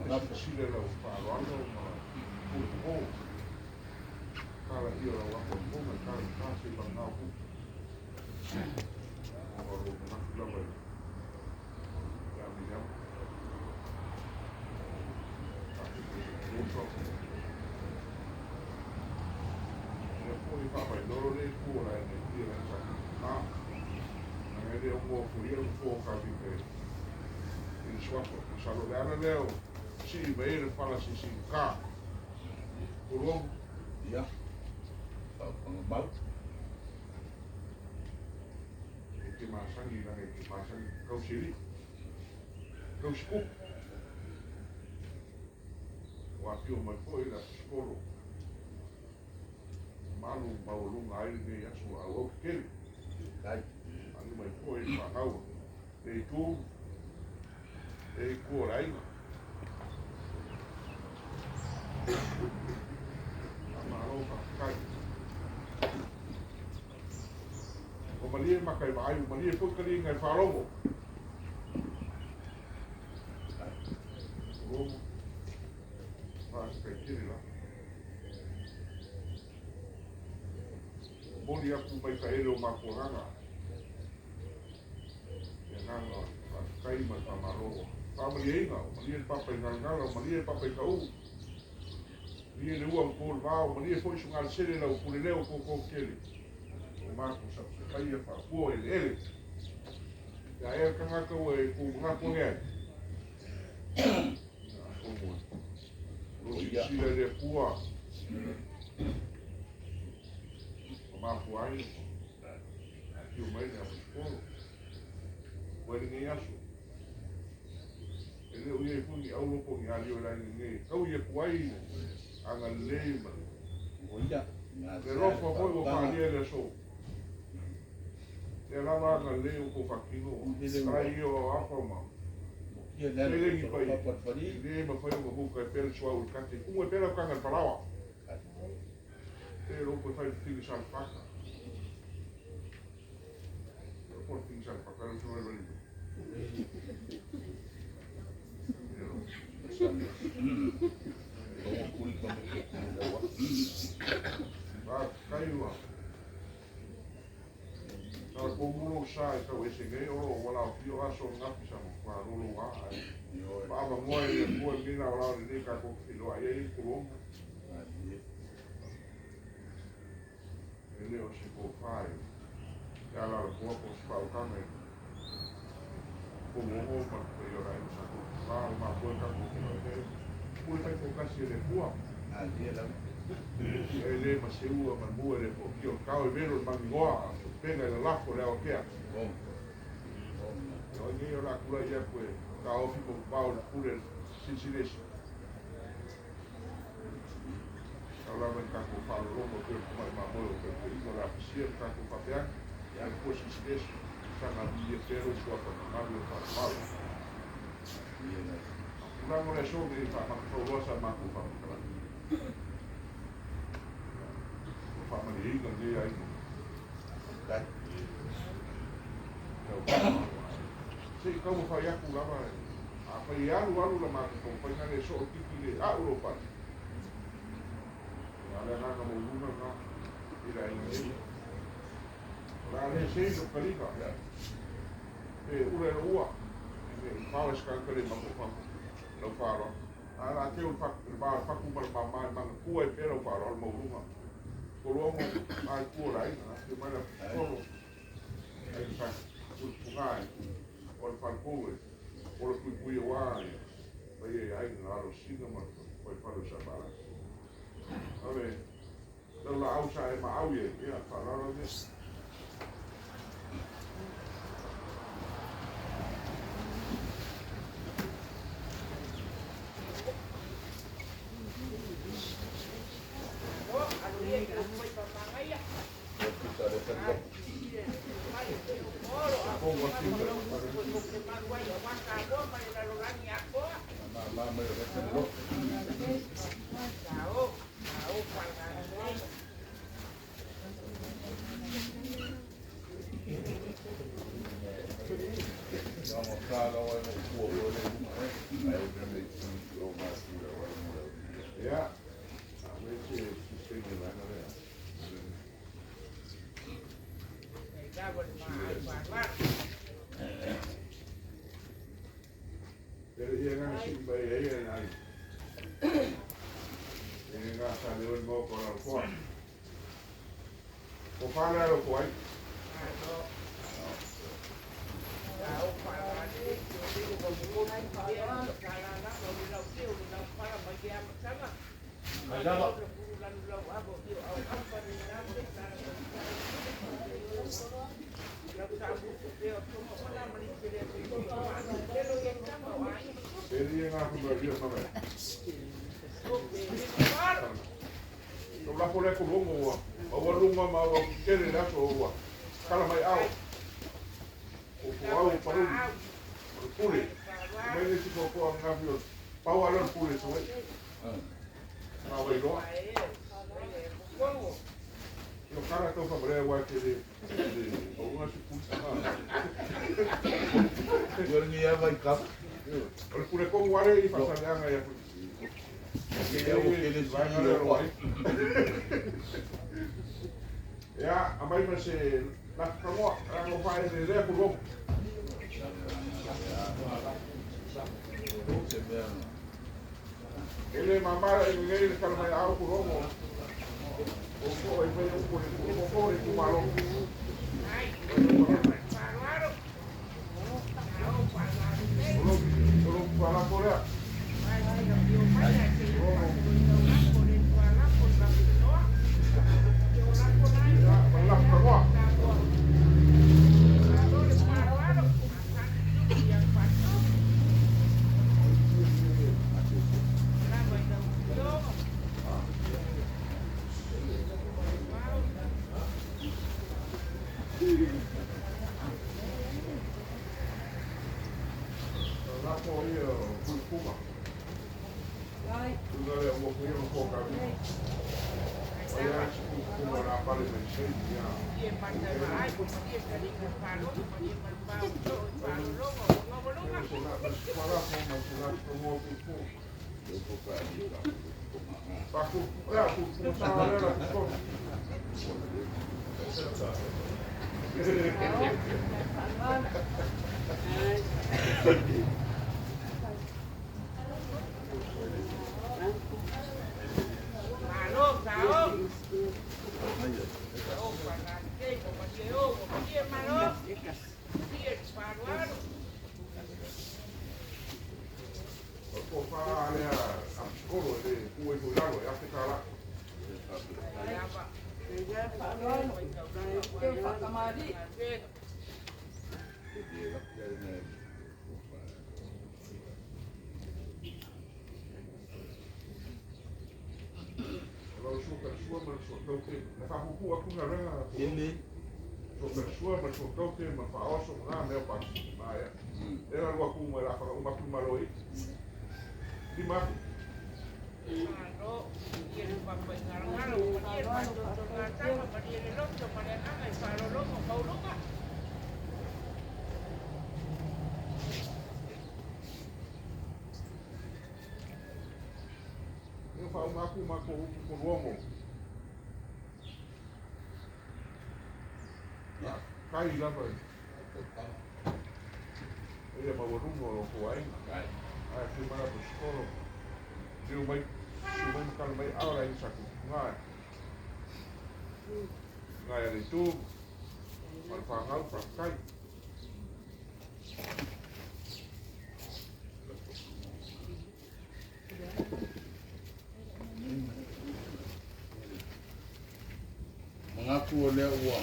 Silasila i lau faaaloalo ma lau pule popo. Tala ia o lau apoapoga i tala i ta se i vagao fu. Ona o lou manatu lava ia Miriama. Tatou toe fesoasoani. Ia foi faavailolo le itu o la e ia la sa ka. Nanga e le o mo fo ia fo ka fi pe. I le suafa, masalo le ala lea o sii mai ai le fala sisi ka. Kolomu. Ia, faafofoga mau. E te masani langa e te masani tausili. Tausikupu. Ua afio mai foi le aposetolo mamalu maualuga ai lenei aso auau tetele. Agi mai foi le fanau le itu, le itu o le aiga. Faamalo faafetai. Ua malie maka i vaai, ua malie foi taliga i faalogo. Kolomu, faafetai tele lava. Momoli atu mai ka ele o mafuagaga. Le agaga o le faafetai ma le faamalo. Faamalieina, o malie le papa i Galagala, o malie le papa i Kaʻū. Malie le ua ma to le vao, malie foi Sugalesele lau pule leo koko tele. O matou sapsapaia faapua eleele. Ia ea le tagata ua e tou manatu ane ai. Ia atonu e lo silasila i le Atua. Ma mafua ai afio mai le aposetolo. Ua lenei aso. E le o i ai foi ni aulo po o ni alio i laina nei e taui atu ai agalelei ma le alofa foi ua faaalia i le aso. Lea lava agalelei ua tou faatino, tai ia o afa ma seleni pai, e le mafai ona muta e pea le suauu i le kate, tumu e pea lau taga i le falaoa. Pe lou toe fai le fili salafata. Po le fili salafata, lau suauu e vali. Faafetai ua Sa komu lou sa e tau ese nei o lo o valaofia o aso ananafi sa matua lolo a ae faavanoa e le Atua i lenei laolao lenei tatou te feiloai ai Kolomu. E le o se tofa i le alalapoa po o se faautaga i Kolomu ma le paia o le aiga sa Tautuga o matua i tatou feiloai nei. Pule taitoatasi e le Atua. E le maseua ma le mua e le toatia o le tao e velo i le maninoa a o se upega i lalafo i le aoatea. O ai nei o le a tulai atu e taofi ma vavao i le pule a le Silisiliese. Tau lava i tatou faalologo e pei o le tamai mamoe o taitaiga o le a pasia le tatou faafeaga. Ia le Atua Silisiliese, saga viia pea lou suafa mamalu e faalavalo. Tulaga o le aso nei, faamatafauloa sa matou faamatalaga. Ua faamalieina lenei aiga. Se i taumafai atu lava, afai e alu alu la matou taumafaiga lea e soo le titi le a'u lou fale. A o le agaga maualuga lena i le aiga nei. O le a le sei lou taliga, pe ula i lou ua, ne i pao e se tagata le mafaufau lau faaaloalo. Ae o le a teu le va o le fatu ma le mama e manatua ai pea lau faaaloalo maualuga. Kolomu, a i tua o le aiga, afio mai le aposetolo, aiga sa puipuga ai, o le faletolu e ola puipui aua ia paia i aiga alo sina ma fuaifale o Savalas. O le lau laau sa e maau i ai, ia faaaloalo mea. Ia, aumai se sistemi vaega lea. E le ia gana sii mai ai e nai. E ngā sa leo i mō ko rau koa. Ko whānau alo ko ai. E le ia ngā kumea lia mame. O lafo lea kulogo ua maualuga ma ua tele le aso ua kala mai ao. O ko au o Paluli, o le pule. O mai le isi toatoa ananafi o pau lava lea o le pule i Savaii. Na Vailoa. Ia o kala tau whakalea wai te le maunga si pule. Ua lenei lava i kava. O le pule tonu lava lea i Faasaleleaga ia Ia, aumai ma se lafi tanoa, leaga ua faaeleelea Pulogo. E le mama e lelei le tala mai a au Pulogo. O ko e fai upu le o ko le itumalo. O lo tualafo lea. Ia, ma le lafi tanoa. Lafo ia o Puipuga. Tuna lea ua fai ona fō ka lima. Mai lava si Puipuga o le a pale mai sei ia. Paku, ia, Puipuga sa lea la totonu. O le tofa lea a Pisikolo e le ua ifo i lalo e $1,000. O lau suakalesua ma le suataute. Na faapuupuu atu galuega suakalesua ma le suataute ma le faaoso ma na mea o pasi. Maea. Lea na alu atu ma le a fagauma atu le Malo i. 5,000. Ia faauma atu matou upu Puluogo. Faafetai lava i paia maualuga o lo outou aiga. Ae afio mai Aposetolo, liliu mai, susu mai ma tala mai aao le aiga Sa Tupuga, ina ia le itu ma le fanau, faafetai. Manatu o lea ua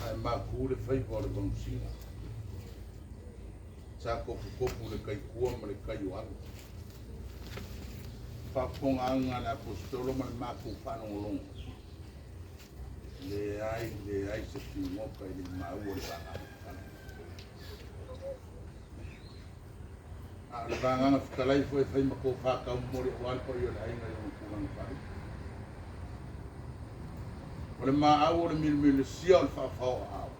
ae maku le faiva o le manusina. Sa tofutofu le kaikua ma le kai o alo. Faafofogaaga a le Aposetolo ma le matou faalogologo, leai, leai se figota i le maua le vagaga fetalai. A o le vagaga fetalai foi e fai ma tofa taumomoli aua le paia o le aiga i ona tulaga faalupe. O le maau o le milumilusia o le faafaoaao,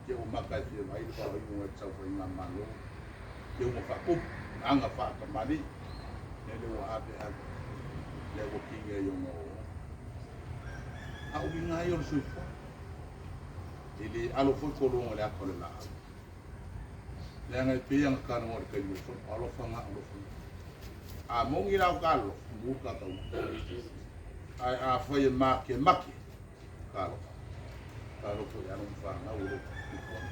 te ua mata e fia vaai le vaoiuga i le saofaiga a Malo. Teuga faapupu, aga faatamalii, lele ua ave ave, lea ua kigia i ona oooo. A o uiga lava ia o le soifua, e le alo foi kologa i le ata o le laau. Leaga e pei ona talanoa i le taimi ua sola, o alofaga alofaga. A moni la o ta alofa, mu le ta taulaga. Ae afai e makemake, talofa, talofa i alo ma fanau o lo o tutupu ane.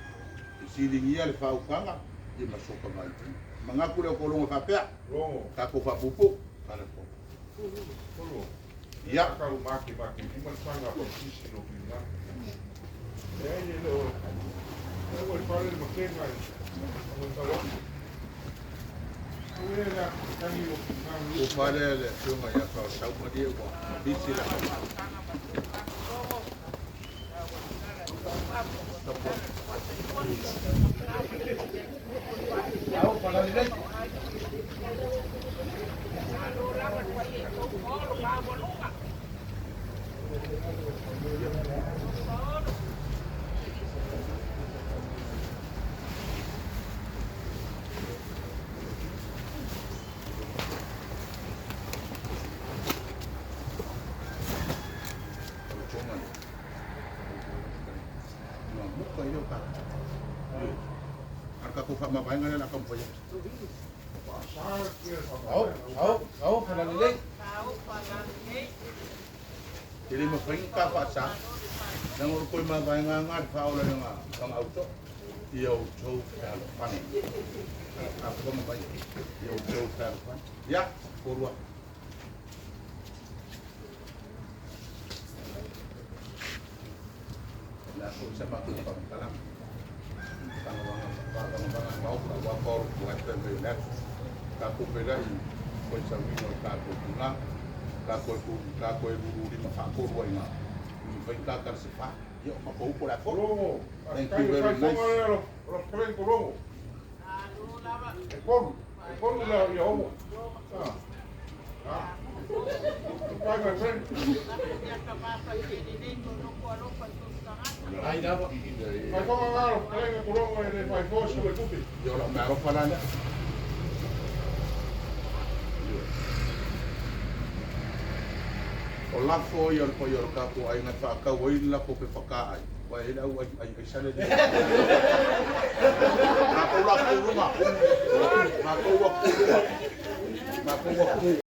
Fesiligia le faautaga ia ma soka vaivaiga. Manatu lea o Kologo e faapea, Logo. tatou faapuupuu, tala tonu. Kolo. Ia. Tau make make lima le saga pausisi lo finagalo. Leai e le o e ua i fale le matega i ona tau atu. Auē le atu tagi lo finagalo. Ua fale le afioga ia Faasau malie ua misi le Ao falalelei. O le toga lea. Ua muka i leo tatou. A o le tatou faamavaega lea o le a taumafai atu. Faasa le Ao, faamavaega. ao, ao, falalelei. E le mafai ona ta faasa. Leaga o le toe mavaega lena le faaola i lana auto. Ia outou fealofani. Faafofoga mai. Ia outou fealofani. Ia, kolua. O le a foi sa matou faamatalaga. Fagavaga maota aua paolo tuai pe mai o le aso. Tatou feiloai foi sauiga o le tatou tulaga. Tatou e tatou e lululima faatolu ai ina. Mafai ona ta tala se fa. Ia o matou upu o le a fono. Kologo. Thank you very nice. Lea lo fetalaiga Kologo. E kolu. E kolu la ia omo. Ah. Ah. Goodbye, my friend. Ai lava. Faifoga nga lo fetalaiga Kologo e le faifoa su e tupe. Ia o lau meaalofa la lea. O lafo ia o le paia o le tatou aiga e faatau ai le latou pepa taai, ua e i ai le au ai ai sale lea. Matou la ku luga. Matou ua ku luga. Matou ua ku.